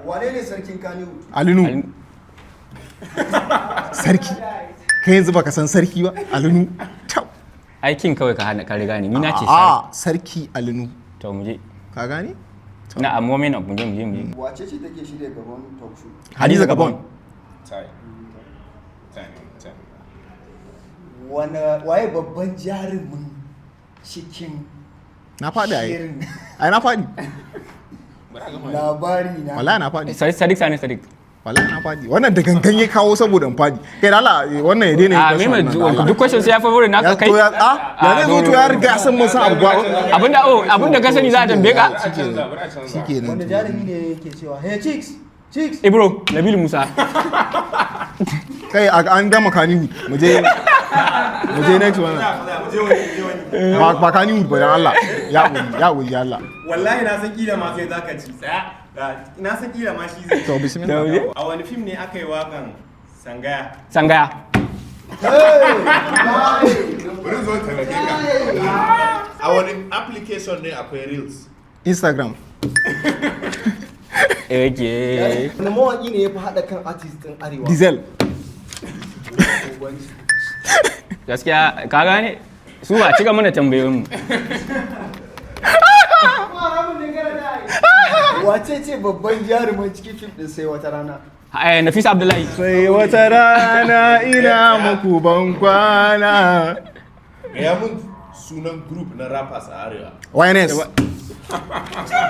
Wane ne sarkin Kannywood? Ali Nuhu. Sarki. Kai yanzu baka san sarki ba? Ali Nuhu. Tau. Aikin kawai ka hana ka riga ni. Ni na ce sarki. A sarki Ali Nuhu. To, mu je. Ka gane? Na a moment of, mu je, mu je, mu je. Wace ce take shirya Gabon Talk Show? Hadiza Gabon. Time. Time. Time. Wane waye babban jarumin cikin Na faɗi ai. shirin Ai na faɗi. Labari Na? Wallahi na faɗi. Sadiq Sani Sadiq. Wallahi na faɗi. Wannan da gangan ya kawo saboda in faɗi. Kai da Allah, wannan ya daina A yin me question mai wannan, da Allah. duk question sai ya favor naka Ya kai. to ya a ya zai zo, to ya riga ya san mun san abu ba. Abinda, oh, abinda ka sani za a tambaye ka. Bari a canza, bari a canza. Shikenan. Wanda jarumi ne yake cewa, "Hey chicks, chicks"? Ibro Nabil Musa. Kai, an gama Kannywood. Mu je next one. Mu je wani, mu je wani. Ba Kannywood ba, dan Allah. Ya wuri, ya wuri Allah. Wallahi na san kila ma sai zaka ci. Tsaya. Na san kila ma shi zai. To, bismillah. Da mu je. A wani fim ne aka yi wakan Sangaya? Sangaya. Bari zo taimake ka. A wani application ne akwai Reels? Instagram. Okay. Wani mawaƙi ne ya fi haɗa kan artist ɗin Arewa? Diesel. Gaskiya ka gane su ba cika mana tambayoyin mu. Wace ce babban jarumin cikin fim ɗin Sai Wata Rana? Eh, Nafisa Abdullahi. Sai wata rana, ina muku ban kwana. Gaya mun sunan group na rappers a Arewa. YNS.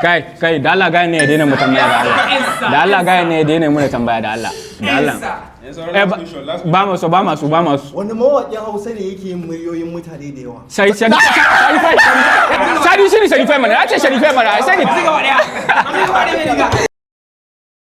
Kai, kai, da Allah gaya ne ya daina mu tambaya, da Allah. Da Allah gaya ne ya daina mu tambaya, da Allah. Da Allah. Yanzu sauran Eh, last ba question, last ba masu, ba masu, ba masu. Wani mawaƙin Hausa ne yake yin muryoyin mutane da yawa? Sai sai Sharifai. Sari shi ne Sharifai mana. Ya ce Sharifai mana. I said it.